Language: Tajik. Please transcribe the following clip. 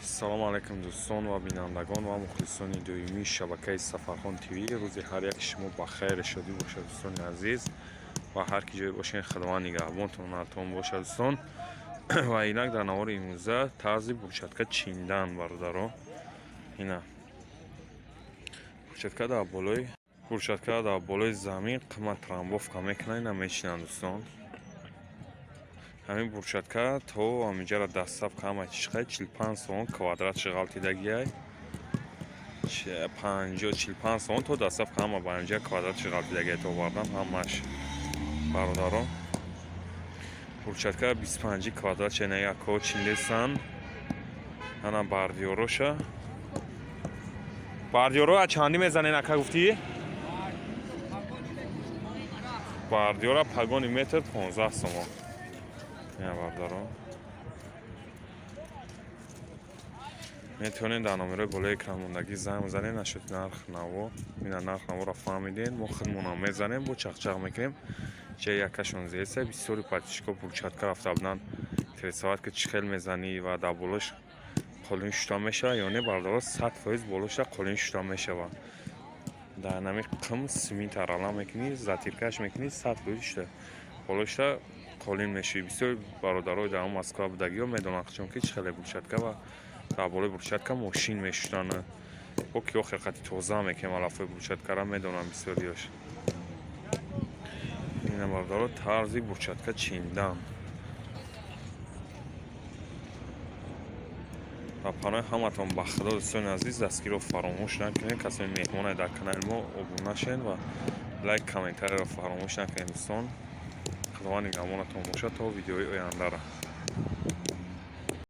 Салому алайкум, дӯстон ва бинандагон ва мухлисони доимии шабакаи Сафархон ТВ. Рӯзи ҳар яки шумо ба хайру шодӣ бошад, дӯстони азиз, ва ҳар ки ҷое бошед, Худованд нигаҳбонтон атон бошад, дӯстон. Ва инак дар навори имрӯза тарзи брусчатка чиндан, бародаро. Ина брусчатка дар болои замин қимат трамбовка мекунанд, ина мечинанд, дӯстон. Ҳамин брусчатка то ҳаминҷара доставка, ҳама чиш, 45 сомон квадратши ғалтидагиай, 50, 45 сомон то доставка, ҳама ба ҳаминҷа квадратши ғалтидагиай то овардан ҳамаш, бародаро. Брусчатка 25-и квадратша ина якҳо чиндесан. Ана бордюроша, бордюро чандӣ мезанен, ака, гуфтӣ? Бордюра погони метр 15 сомон. Ина, бародаро, метавонед дар номерои болои экран мондагӣ занг бизанед. Нашуд нарх наво, ина нарх наворо фаҳмидед. Мо худмонам мезанем, бо чақчақ мекунем. Ҷа якашон зеса. Бисёри подписчико брусчатка рафта буданд, интересовать, ки чӣ хел мезанӣ ва дар болош қолин шута мешавад ё не. Бародаро, 100% болоша қолин шута мешавад. Дар нами қим симент арала мекунӣ, затиркаш мекунӣ, 100% шута болошта қолин мешавӣ. Бисёр бародарои дар Москва будагиҳо медонанд, чунки чӣ хеле брусчатка ва дар болои брусчатка мошин мешуштанд. Бо ки охир қати тоза мекунем алафҳои брусчаткара, медонам бисёриёш. Ина, бародаро, тарзи брусчатка чиндан. Ва паноҳи ҳаматон ба Худо, дӯстони азиз, дастгириро фаромӯш накунед. Касони меҳмоне дар канали мо, обуна шавед ва лайк, комментарийро фаромӯш накунед, дӯстон. Худованд нигаҳбонатон бошад то видеои ояндаро.